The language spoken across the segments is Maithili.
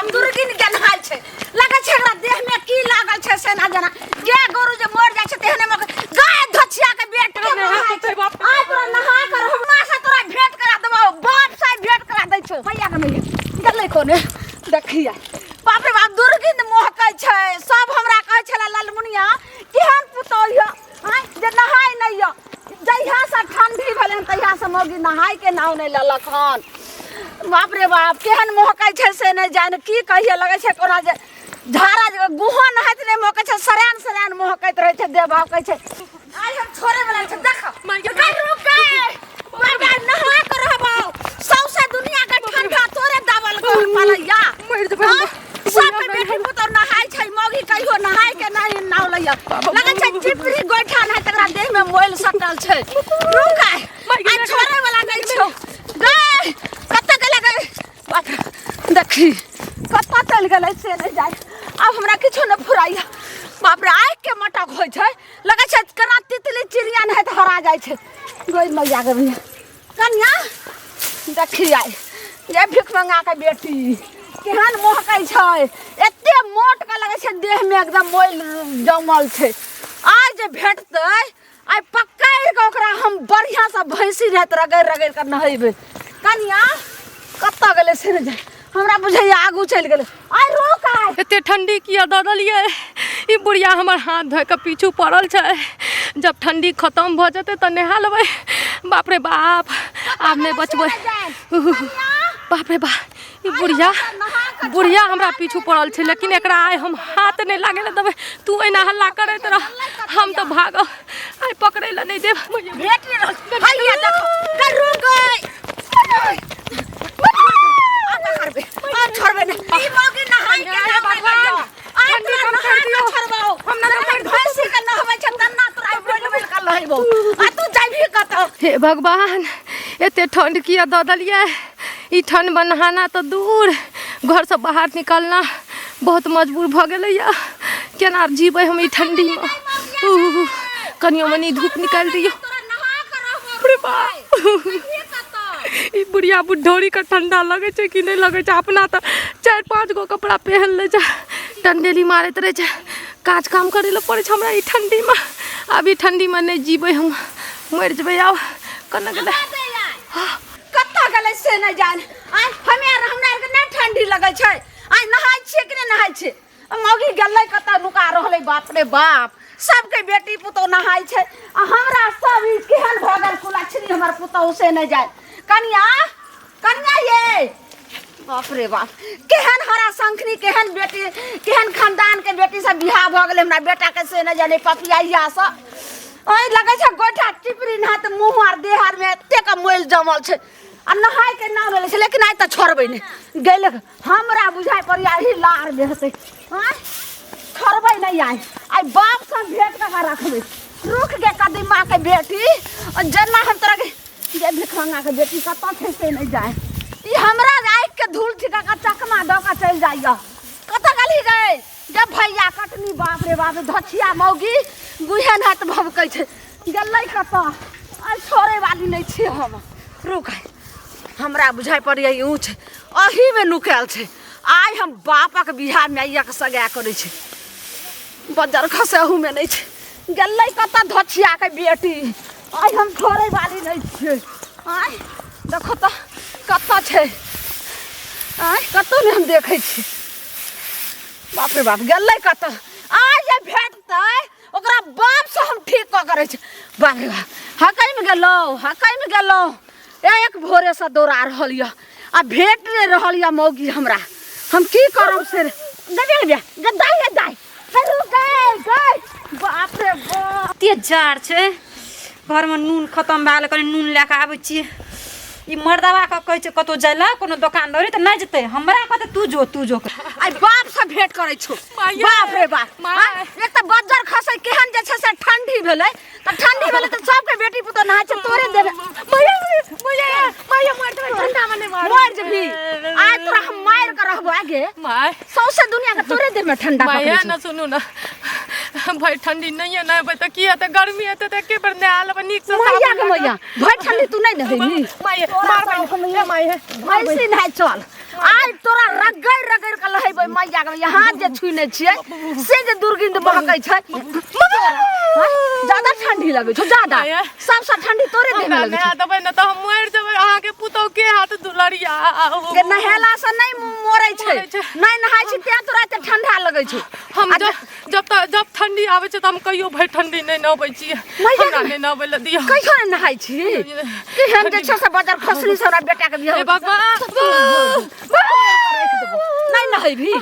बाप, दुर्गिन गेन्हाइ छै। लगै छै एकरा देह में की लागल छै से ना जाना। गे गोरु जे मर जाइ छै तेहने में गाय धछिया के बेट के नहाइ छै। आइ तोरा नहा कर हमरा से तोरा भेंट करा देबौ, बाप से भेंट करा दै छौ। भैया के मैया गेलै कोने देखिया। बाप रे बाप, दुर्गिन महकै छै। सब हमरा कहै छला ललमुनिया केहन पुतोह यऽ आँय जे नहाय नहि यऽ। जहिया से ठंडी भेलै हन तहिया से मौगी नहाय के नाव नहि लेलक हन। बाप रे बाप, केहन महकै छै से नहि जानि की कहिए। लगै छै कोना जे झाड़ा जे गुहो नहाइत नहि महकै छै, सरान सरान महकैत रहै छै, देह भावकै छै। आइ हम छोड़े वाला छै, देख गई रुक गई। बाबा नहा के रहबौ, सौसे दुनिया के ठंडा तोरे दाबल कर पलैया। मरि जेबै हम। सबके बेटी पुतोह नहाय छै, मौगी कहियो नहाय के नहि नाव लैया। लगै छै चिपरी गोइठा नहि तकरा देह में मोइल सटल छै। रुक आइ, आइ छोड़े वाला नहि छौ। गई कतऽ गेलै गई? बाप रे, देखी कतऽ चलि गेलै से नहि जाय। आब हमरा किछो नहि फुराइया। बाप रे, आँखि के मटक होइ छै, लगै छै केना तितली चिड़िया नहि तऽ हरा जाइ छै। गई मैया के भैया कन्या देखी आइ जे भीख मंगा के बेटी केहन महकै छै, एते मोट के लगै छै देह में एकदम मोइल जमल छै। आइ जे भेटतै आइ पकड़ि कऽ ओकरा हम बढ़िआँ से भैंसी रहत रगड़ि रगड़ि कऽ नहेबै। कन्या कतऽ गेलै से नहि जानि, हमरा बुझैया आगू चलि गेलै। आइ रुक आइ। एते ठंडी किया दऽ देलियै? ई बुढ़िया हमर हाथ धोइ कऽ पीछू पड़ल छै। जब ठंडी खतम भऽ जेतै तऽ नहा लेबै। बाप रे बाप, आब नहि बचबै। बाप रे बाप, ई बुढ़िया बुढ़िया हमरा पीछू पड़ल छै, लेकिन एकरा आइ हम हाथ नहि लागे लए देबै। तू एना हल्ला करैत रह, हम तऽ भागब, आइ पकड़ै लए नहि देब। भेट नहि रहल। हैया देखो, गई रुक गई। आब करबे, आब छोड़बे नहि। ई मौगी नहाय के हे नाम भगवान, लैया। आइ ठंडी तोरा कम नहा कर के दियौ। छोड़बौ। हम ना तोरा मरि भैंसी के नहबै छै तन्ना तोरा बोलि बोलि के लहेबौ। आ तू जाबही कतऽ? हे भगवान, एते ठंड किया दऽ देलियै? ई ठंडमे नहाना तऽ दूर, घरसँ बाहर निकलना बहुत मजबूर भऽ गेलैया। केना जीबै हम ई ठंडीमे? कनियो मनी धूप निकालि दियौ। तोरा नहा के रहबौ। बाप रे बाप, जाबही कतऽ? ई बुढ़िया बुढ़ौरीके ठंडा लगै छै कि नहि लगै छै? अपना तऽ 4-5 गो कपड़ा पहिन लै छै, टंडेली मारैत रहै छै। काज काम करै लए पड़ै छै हमरा ई ठंडीमे। आब ई ठंडीमे नहि जीबै हम, मरि जेबै। आब केना गेलै? कतऽ गेलै से नहि जान। आइ हमे आर हमरा आरके नहि ठंडी लगै छै? आइ नहाय छियै कि नहि नहाय छियै? मौगी गेलै कतऽ नुका रहलै? बाप रे बाप, सबके बेटी पुतोह नहाय छै आ हमरा सब ई केहन भऽ गेल कुलक्षणी हमर पुतोह से नहि जाय। कनिया, कनिया ये, बाप रे बाप, केहन हरा शंखनी, केहन बेटी, केहन खानदान के बेटी सब बियाह भऽ गेलै हमरा बेटा के से नहि जाने। पपिया सब ओहि लगै छै गोइठा टिपरी नहात मुँह आर देह आर में एतेक मैल जमल छै आ नहाय के नाम लेले छै। लेकिन आइ तऽ छोड़बै नहि। गेलै हमरा बुझाइ पड़ैया एही लार में हेतै। आँय छोड़बै नहि आइ, आइ बाप से भेंट कऽ के रखबै। रुक गे कदीमा के बेटी, और जेना हम तोरा के जे भिखमंगा के बेटी कतऽ छै से नहि जाय। ई हमरा आँखि के धूल छिका के चकमा दऽ के चलि जाइया। कतऽ गेलही गे जब भैया कटनी? बाप रे बाप, धछिया मौगी गुहेन हाथ भभकै छै। गेलै कतऽ? आइ छोड़ै वाली नहि छियै हम। रुक, हमरा बुझाइ पड़ैया ई ऊँच अहीमे नुकायल छै। आइ हम बापक बियाह माइयाके सगाय करै छै। बज्जर खसे अहूमे नहि छै। गेलै कतऽ धछियाके बेटी? आइ हम छोड़ै वाली नहि छियै। आइ देखो तऽ कतऽ छै। आइ कतौ नहि हम देखै छी। बाप रे बाप, गेलै कतऽ? आइ जे भेटतै ओकरा बाप से हम ठीक कऽ करै छी। बाप रे बाप, हकैमे गेलहुँ, हकैमे गेलहुँ। एक भोरे से दौड़ा रहल यऽ आ भेट नहि रहल यऽ मौगी हमरा। हम की करब से? गए गए गए दाइ गे दाइ, गए गए, बाप रे बाप, एते जाड़ छै, घरमे नून खतम भए गेलै, कनि नून लए कऽ आबै छियै। ई मर्दवा के कहै छै कतहु जाय लए कोनो दोकान दौरी तऽ नहि जेतै, हमरा कहतै तू जो, तू जो। आइ बाप से भेंट करै छौ। बाप रे बाप, आँय, एक तऽ बज्जर खसै केहन जे छै से ठंडी भेलै तऽ ठंडी भेलै तऽ सबके बेटी पुतोह नहाय छै, तोरे देबे। मैया, मैया, मैया, मारि देबै ठंडा में, नहि मार। मरि जेबही, आइ तोरा हम मारि कऽ रहबो आगे। माय, सौंसे दुनिया के तोरे देह में ठंडा माय पकड़ै छौ। न सुनू न भाई, ठंडी नहीं है ना हेबै तऽ की हेतै? गर्मी हेतै तऽ एके बेर नहा लेबै नीक से। मैया साबुन के लगा। मैया, भरि ठंडी तू नहि नहेबही? माय, मारबै ए माय। भैंसी नहाय चल, आइ तोरा रगड़ रगड़ के नहेबै मैया के हाथ जे छुने छियै से जे दुर्गंध महकै छै हाँ, ज्यादा ठंडी लगै छौ ज्यादा आया। सबसँ ठंडी तोरे देह में हमरा लगै नहा छौ देबै ने तऽ हम मरि जेबै अहाँके पुतहु के हाथ दुलरिया के नहेला से नहि मुँह मोड़ै छै मोड़ै छै। नहि नहाय छी तें तोरा एते ठंडा लगै छौ हम जब जब तक जब ठंडी आबै छै तऽ हम कहियो भरि ठंडी नहि नहबै छियै मैया हमरा नहि नहबै लए दिअ कहियो नहि नहाय छी केहन जे छै से बजर खसनी से हमरा बेटा के बियाह हे भगवान नहि नहेबी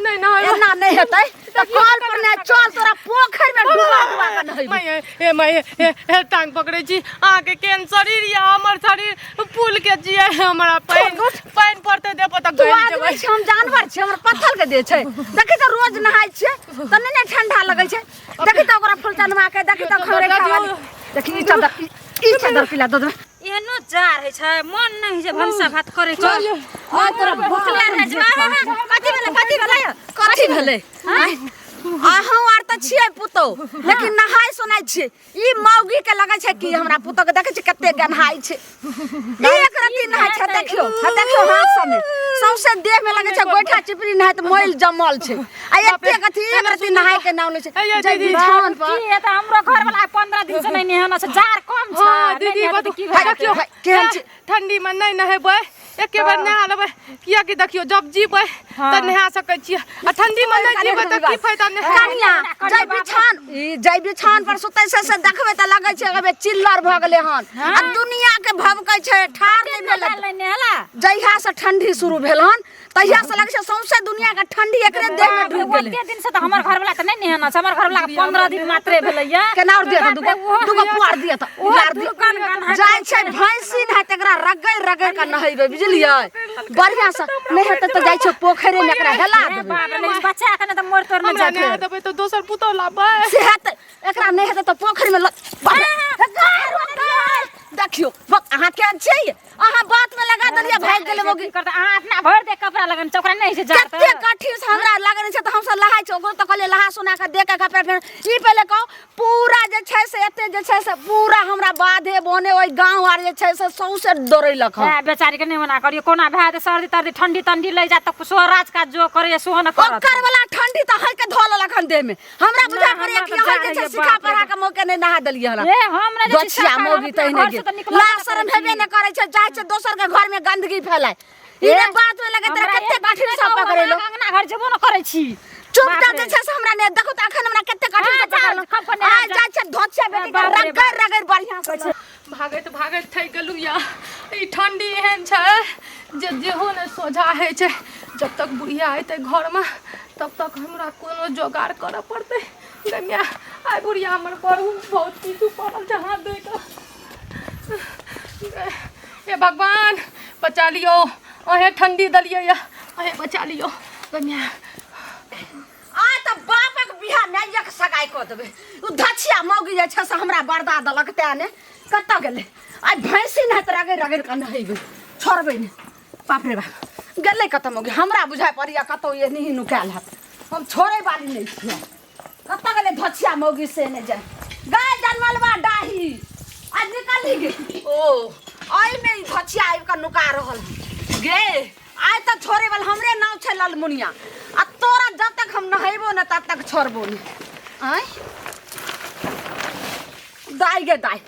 नहि नहेबै एना नहि हेतै तऽ कल पर नहि चल तोरा पोखरि मे डुबा डुबा के नहेबी माय हे माय हे हे टांग पकड़ै छी अहाँके केहन शरीर यऽ हमर शरीर पुल के छियै हमरा पानि पानि पड़तै देह पर तऽ तू गलि आदमी जेबै छी हम जानवर छी हमर पत्थर के देह छै देखी तऽ रोज नहाय छियै तऽ नहि ने ठंडा लगै छै देखी तऽ ओकरा फुलचनमा के देखी तऽ खौरे खावा देखी ई चादर ई चादर पिला दऽ देबै एहनो जाड़ होइ छै मन नहि होइ छै भनसा भात करे के आ तोरा भुखले रहै छै कथी भेलै कथी भेलै कथी भेलै अहूँ आर तऽ छियै पुतहु लेकिन नहाय सोनाय छियै ई मौगी के लगै छै कि हमरा पुतहु के देखै छी कते गन्हाइ छै एक रत्ती नहाय छै देखियौ हँ देखियौ हाथ सबमे सौंसे देह में लगै छै गोइठा चिपरी नहाय तऽ मैल जमल छै आ एते अथी एक रत्ती नहाय के नाम लै छै ए, जे दीदी, बिछान पर की हेतै हमरो घर वाला 15 दिन से नहि नहेना छै जाड़ कम छै हाँ नहि दीदी नहेतै बताउ तऽ की भए देखियौ है, केहन छै? ठंडी में नहि नहेबै एके बेर नहा लेबै कियाकि देखियौ जब जीबै तऽ नहा सकै छियै आ ठंडी में नहि जीबै तऽ की फायदा नहा कनिया जै बिछान ई जै बिछान पर सुतै छै से देखबै तऽ लगै छै अबे चिल्लर भऽ गेलै हन आ दुनिया के भभकै छै ठाढ़ नहि भेलै नहि नहेला जहिया से ठंडी शुरू भेल हन तहिया से लगै छै सौंसे दुनिया के ठंडी एकरे देह में ढुकि गेलै ओते दिन से तऽ हमर घर वाला तऽ नहि नहेना छै हमर घर वाला के 15 दिन मात्रे भेलैया केना और दिया तऽ दूगो दूगो पुआर दिया तऽ ओहो लार दिया दुकान गन्हा जाइ छै भैंसी नहाय तकरा रगड़ रगड़ के नहेबै बुझलियै बढ़िया से नहि हेतै तऽ जाइ छै पोखरे में एकरा हेला हे देबै बाप रे लेकिन बच्चा के ने तऽ मोड़ तोड़ हमरा नहि नहा जाते देबै तऽ दोसर पुतहु लाबै से हेतै एकरा नहि हेतै तऽ पोखरि में देखियौ बक अहाँ केहन छियै अहाँ बात में लगा देलियै भागि गेलै मौगी करता अहाँ अपना भरि दे कपड़ा लगन छै ओकरा नहि छै जाड़ कते कठिन से हमरा लगन छै तऽ हमसब लहाइ छै ओकरो तऽ कहलियै लहा सुना कऽ दे के कपड़ा फेर ई पहिले कहू पूरा जे छै से एते जे छै से पूरा हमरा बाधे बोने ओहि गाँव आर जे छै से सौंसे दौड़ेलक हन ए बेचारी के नहि मना करियो कोना भए जेतै सर्दी तर्दी ठंडी तंडी लागि जायत तऽ सोहो राज काज जो करैया सोहो न करत ओकर वाला ठंडी तऽ हर के धऽ लेलक हन देह में हमरा बुझा नहि, पड़ैया हमरा कि तऽ अहाँ जाड़ जे छै होइए, सिखा बाप रे पढ़ा के मौके नहि नहा देलियै हमरा ए हम नहि जाइ छी गछिया सफा, हम मौगी अपना तहिने घर से गे तऽ निकलबे लाज नहि शरम करै हेबे छी। नहि करै छै जाइ छै दोसर के घर में गंदगी फैलाय ई ने बात में लगे तोरा हमरा कते एक बात कठिन नहि से कहू, हम पकड़ेलो अहाँके अंगना घर जेबो न करै छी चुपचाप बाप जे रे। छै से हमरा नहि देखो तऽ अखन हमरा कते कठिन से हाँ, जाउ, पकड़लो खप खप आ नहा जाइ छै धोछिया बेटी के बाप रे रगड़ रगड़ बढ़िया से भागैत भागैत थकि गेलहुँ या ई ठंडी एहन छै जे देहो नहि सोझा होइ छै जब तक बुढ़िया अयतै घरमे तब तक हमरा कोनो जोगाड़ करऽ पड़तै गै माय आइ बुढ़िया हमर बड़ बहुत पीछू पड़ल छै हाथ धोइ कऽ हे भगवान बचा लियौ अहें ठंडी देलियै यऽ अहें बचा लियौ गै माय आ तऽ बापक बियाह माइयक सगाइ कऽ देबै ओ धछिया मौगी जे छै से हमरा बरदा देलक तेँ ने कतऽ गेलै आइ भैंसी नहि तऽ रगड़ि रगड़ि कऽ नहेबै छोड़बै नहि बाप रे बाप गेलै कतऽ मौगी हमरा बुझाइ पड़ैया कतौ एनही नुकायल हैत हम छोड़ै वाली नहि छियै कतऽ गेलै धछिया मौगी से नहि जाय गाय जनमलबा डाही आज निकली गे ओ एहिमे ई धछिया आबि कऽ नुका रहल है गे आइ तऽ छोड़े वाला हमरे नाम छै ललमुनिया आ तोरा जब तक हम नहेबो ने तब तक छोड़बो ने आँय दाइ गे दाइ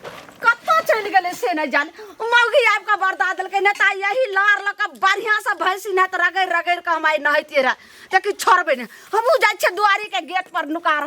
कतऽ चलि गेलै से नहि जान मौगी आबि कऽ बरदा देलकै नहि तऽ यही लार लऽ कऽ बढ़िआँसँ भैंसी नहि तऽ रगड़ि रगड़ि कऽ हम आइ नहैतियै रहए लेकिन छोड़बै नहि हमहूँ जाइ छियै दुआरीके गेट पर नुका